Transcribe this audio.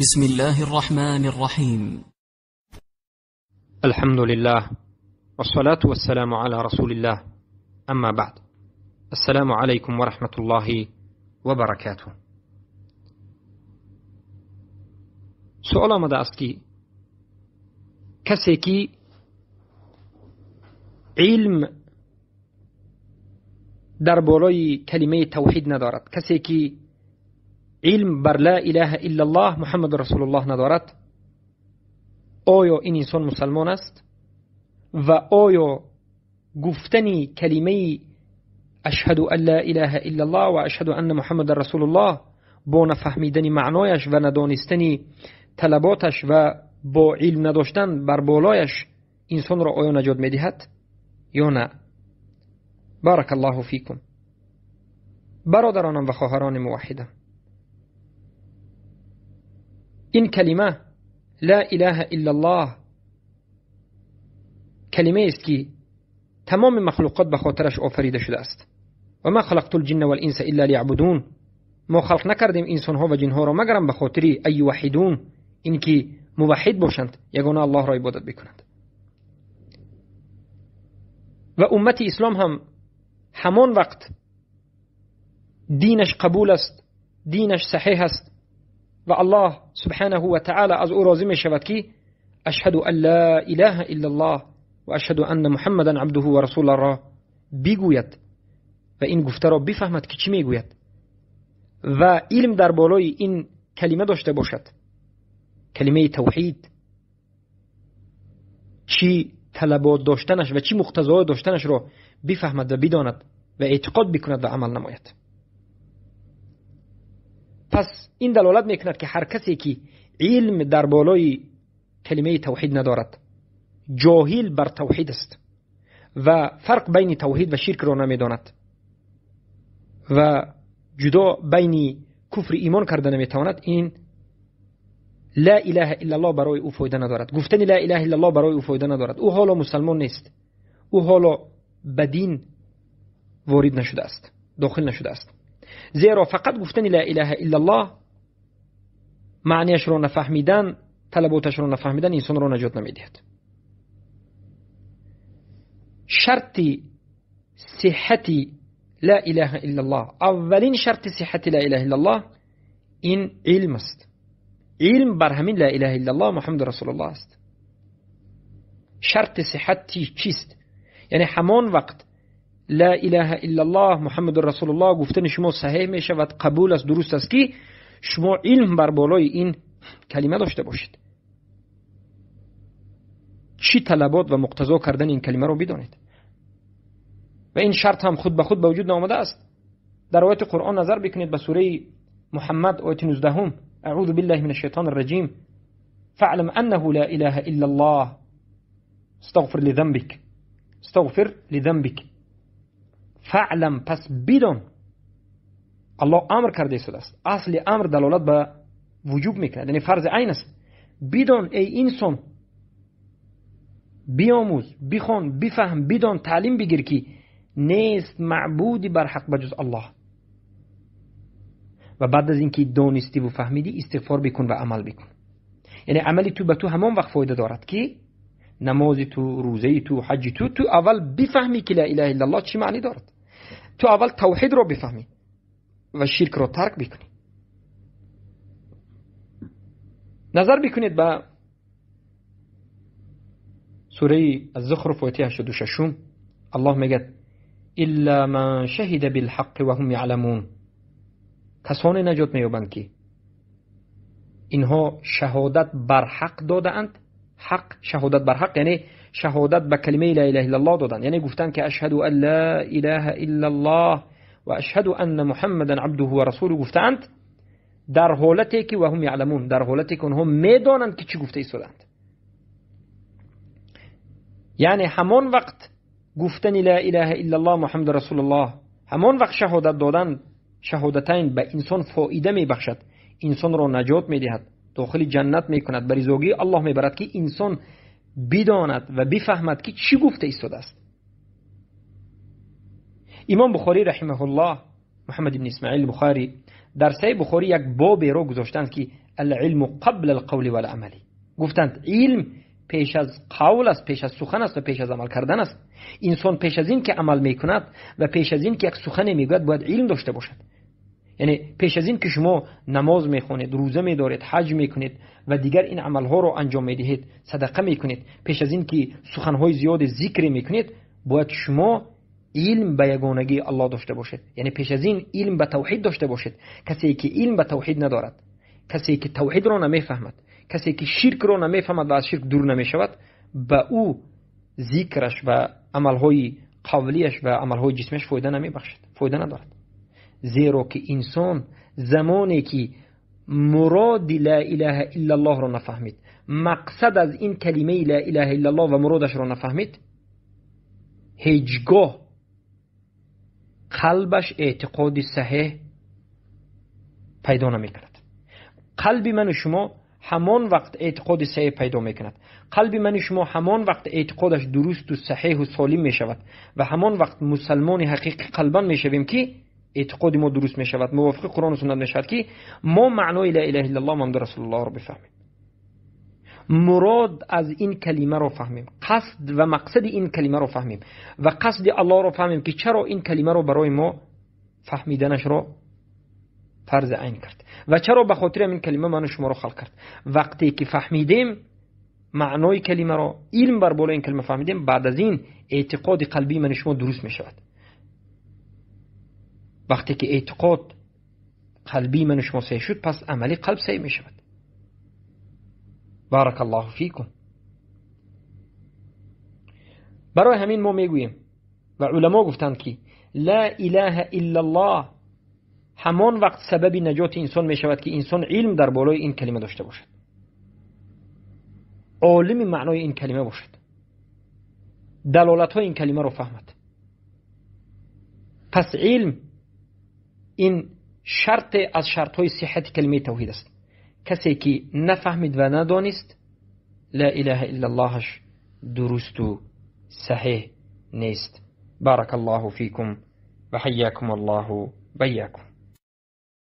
بسم الله الرحمن الرحيم. الحمد لله والصلاة والسلام على رسول الله، أما بعد. السلام عليكم ورحمة الله وبركاته. سؤال آمده است که کسی که علم در بالای کلمه توحید ندارد، کسی که علم بر لا اله الا الله محمد رسول الله ندارد، آیا این انسان مسلمان است؟ و آیا گفتن کلمه اشهد ان لا اله الا الله و اشهد ان محمد رسول الله با نفهمیدن معنایش و ندانستن طلباتش و با علم نداشتن بر بالایش انسان را آیا نجات میدهد یا نه؟ بارک الله فیکم. برادرانم و خواهران موحدم، این کلمه لا اله الا الله کلمه است که تمام مخلوقات به خاطرش آفریده شده است. و ما خلقت الجن والانس الا لیعبدون، ما خلق نکردیم انسانها و جنها را مگرم به خاطر ای یوحدون، اینکه موحد باشند، یگانه الله را عبادت بکنند. و امت اسلام هم همان وقت دینش قبول است، دینش صحیح است و الله سبحانه و تعالی از او راضی می شود که اشهد ان لا اله الا الله و اشهد ان محمدا عبده و رسوله را بگوید و این گفته را بفهمد که چی میگوید و علم در بالای این کلمه داشته باشد، کلمه توحید چی طلبات داشتنش و چی مقتضاهای داشتنش را بفهمد و بداند و اعتقاد بکند و عمل نماید. پس این دلالت میکند که هر کسی که علم در بالای کلمه توحید ندارد، جاهل بر توحید است و فرق بین توحید و شرک را نمیداند و جدا بین کفر ایمان کرده نمیتواند، این لا اله الا الله برای او فایده ندارد. گفتن لا اله الا الله برای او فایده ندارد. او حالا مسلمان نیست، او حالا به دین وارد نشده است، داخل نشده است. زیرا فقط گفتن لا اله الا الله معنیش را نفهمیدن، طلباتش را نفهمیدن، انسان را نجات نمیدهد. شرط صحت لا اله الا الله، اولین شرط صحت لا اله الا الله این علم است. علم بر همین لا اله الا الله محمد رسول الله است. شرط صحت چیست؟ یعنی همان وقت لا اله الا الله محمد رسول الله گفتن شما صحیح می شود، قبول است، درست است که شما علم بر بالای این کلمه داشته باشید، چی طلبات و مقتضا کردن این کلمه رو بدانید. و این شرط هم خود به خود به وجود نامده است. در آیات قرآن نظر بکنید به سوره محمد آیت 19، اعوذ بالله من الشیطان الرجیم، فاعلم انه لا اله الا الله استغفر لذنبك، استغفر لذنبك. فاعلم، پس بدان. الله امر کرده است. اصل امر دلالت به وجوب میکند، یعنی فرض عین است. بدان ای انسان، بیاموز، بخوان، بفهم، بدان، تعلیم بگیر که نیست معبودی بر حق بجز الله. و بعد از اینکه دانستی و فهمیدی استغفار بکن و عمل بکن. یعنی عملی تو به تو همان وقت فایده دارد که نماز تو، روزه تو، حج تو، تو اول بفهمی که لا اله الا الله چی معنی دارد. تو اول توحید رو بفهمی و شرک رو ترک بکنی. نظر بکنید به سوره الزخرف آیه 86، الله میگه الا من شهد بالحق وهم یعلمون. کسانی نجات مییابند که اینها شهادت بر حق دادند. حق، شهادت بر حق یعنی شهادت به کلمه لا اله الا الله دادند، یعنی گفتند که اشهد ان لا اله الا الله و اشهد ان محمدا عبده و رسوله گفتند، در حالتی که و هم یعلمون، در حالتی که آنها میدانند که چی گفته ایستادند. یعنی همان وقت گفتن لا اله الا الله محمد رسول الله، همان وقت شهادت دادن، شهادتین به انسان فایده میبخشد، انسان را نجات میدهد، داخل جنت میکند، بر رضاگی الله میبرد که انسان بداند و بفهمد که چی گفته ایستاده است. امام بخاری رحمه الله، محمد بن اسماعیل بخاری، در صحیح بخاری یک باب را گذاشتند که العلم قبل القول والعمل. گفتند علم پیش از قول است، پیش از سخن است و پیش از عمل کردن است. انسان پیش از این که عمل میکند و پیش از این که یک سخن میگوید باید علم داشته باشد. یعنی پیش از این که شما نماز میخوانید، روزه میدارید، حج میکنید و دیگر این عملها رو انجام میدهید، صدقه میکنید، پیش از این که سخنهای زیاد ذکر میکنید، باید شما علم به یگانگی الله داشته باشید. یعنی پیش از این علم به توحید داشته باشید. کسی که علم به توحید ندارد، کسی که توحید را نمیفهمد، کسی که شرک را نمیفهمد و از شرک دور نمیشود، به او ذکرش و عملهای قولیش و عملهای جسمش فایده نمیبخشد، فایده ندارد. زیرا که انسان زمانی که مراد لا اله الا الله را نفهمید، مقصد از این کلمه لا اله الا الله و مرادش را نفهمید، هیچگاه قلبش اعتقاد صحیح پیدا نمیکند. قلب من و شما همان وقت اعتقاد صحیح پیدا میکند، قلب من و شما همان وقت اعتقادش درست و صحیح و سالم میشود و همان وقت مسلمان حقیقی قلبا میشویم که اعتقاد ما درست میشود، موافق قرآن و سنت میشود که ما معنای لا اله الا الله محمد رسول الله را بفهمیم، مراد از این کلمه را فهمیم، قصد و مقصد این کلمه را فهمیم و قصد الله را فهمیم که چرا این کلمه را برای ما فهمیدنش را فرض عین کرد و چرا به خاطر این کلمه من و شما را خلق کرد. وقتی که فهمیدیم معنای کلمه را، علم بر بالای این کلمه فهمیدیم، بعد از این اعتقاد قلبی من و شما درست می شود. وقتی که اعتقاد قلبی من و شما صحیح شد، پس عملی قلب صحیح می شود. بارک الله فیکم. برای همین ما میگوییم و علما گفتند که لا اله الا الله همان وقت سبب نجات انسان می شود که انسان علم در بالای این کلمه داشته باشد، عالم معنای این کلمه باشد، دلالت های این کلمه را فهمد. پس علم این شرط از شرط های صحت کلمه توحید است. کسی که نفهمید و ندانست لا اله الا اللهش درست و صحیح نیست. بارک الله فیکم و حیاکم الله و بیاکم.